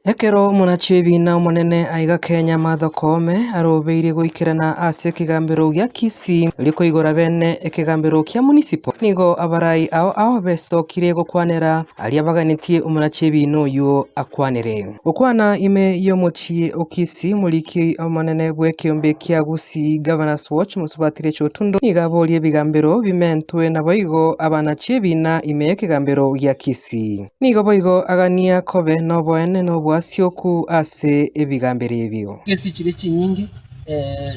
Ekero omonachi w'ebiina omonene aiga Kenya Martha Koome arobeirie goikerana ase ekegambero gia Kisii erio koigora bene ekegambero kia Municipal, nigo abarai ao ao besokire gokwanera aria baganetie omonachi w'ebiina oyio akwanere. Gokwana ime y'omochie o Kisii, omoriki omonene bw'ekeombe kia Gusii Governors Watch Mosubati Rachel Otundo nigo aborie ebigambero bimentwe naboigo abanachi ebiina ime y'ekegambero gia Kisii. Nigo boigo agania kobe noboene na obwasioku ase ebigambero ebio. Kesi chire chinyinge,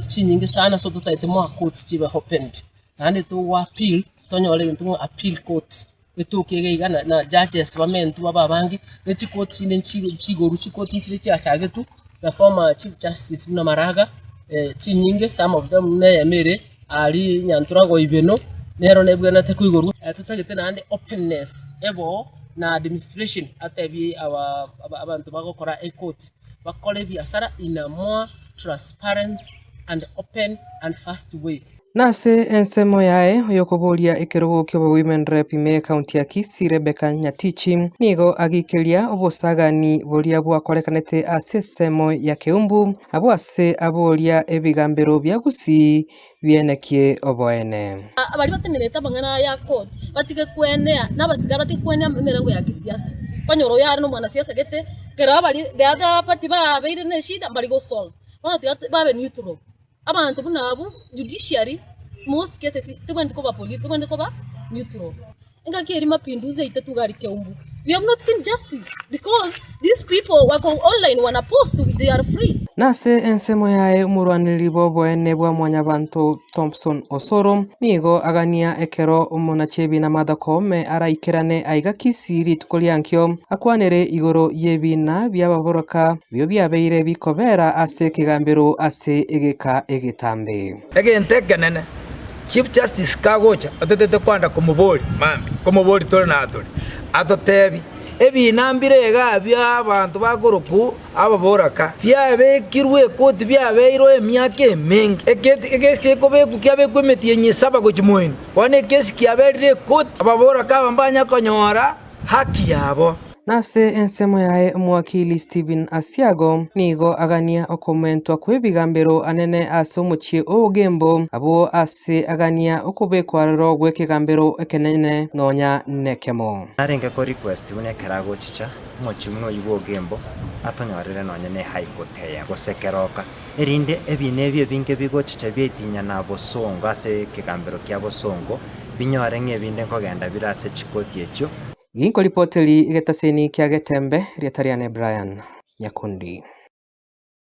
chinyinge sana so totagete more courts chibe opened. Naende togo appeal tonyore egento ng'a appeal court etoke iga iga na judges bamentwe babe abange, ne chicourt chinde nchigoru chicourt nchire chiachagetwe na former chief justice buna Maraga, chinyinge some of them buna eyemo ere aria Nyanturago Ibeno, nero nebwenerete koigorwa. Totagete naende openness ebe na administration atebie our abanto bagokora ecourt bakore ebiasara in a more transparent and open and fast way. Nase ensemo yaye oyokoboria ekerogo ki'obo Women Rep ime y'ecounty ya Kisii Rebecca Nyatichi nigo agikeria obosagani boria bwakorekanete ase esemo ya Keumbu abwo ase aboria ebigambero bia Gusii bienekie oboene. Baria batenerete amang'ana aya a court batige kwenea, na abasigari batige kwenea emerengo ya kisiasa. Okonyora oyo are na omwanasiasa gete, ekero baria the other party babeire ne eshida mbari gosolve. Bono tiga babe neutral. Abanto buna abwo, judiciary, most cases tebwenereti koba police, tebwenereti koba neutral. Engaki eria mapinduzi aitete iga aria Keumbu, we have not seen justice because these people wako online wana post they are free. Nase ensemo yaye omorwanereri bw'oboene bwa Mwanyabanto Thompson Osoro nigo agania ekero omonachiebiina Martha Koome araikerane aiga Kisii rituko riankio akwanere igoro y'ebiina bi'ababoroka Ebio biabeire bikobera ase ekegambero ase egeka egetambe. Egento ekenene, Chief Justice kagocha ototete kwanda komoboria mambia, komoboria tore na tore, atotebi, Ebiina mbire igaa bia abanto bakorokwa ababoraka, biabekirwe ekoti biabeirwe emiaka emenge. Eketi egesi gekobekwa kiabekwa emetienyi esaba gochia moino. Bono ekesi kiaberire ekoti, ababoraka aba mbanya konyora haki yabo. Nase ensemo yaye omowakili Stephen Asiago nigo agania okomentwa kw'ebigambero anene ase omochie o Ogembo, abwo ase agania okobekwa aroro gw'ekegambero ekenene nonya nekemo. Narenge ko request buna ekero agochicha omochie buna oyio bwa Ogembo atonyorere nonya ne high court eyemo gose keroka erinde ebina ebi ebinge bigochicha biaitinya na bosongo ase ekegambero kia bosongo binyore ng'a ebinde nkogenda bire ase chikoti echio. Ginkoripoteri egetaseni kia Getembe, rieta riane Brian Nyakundi.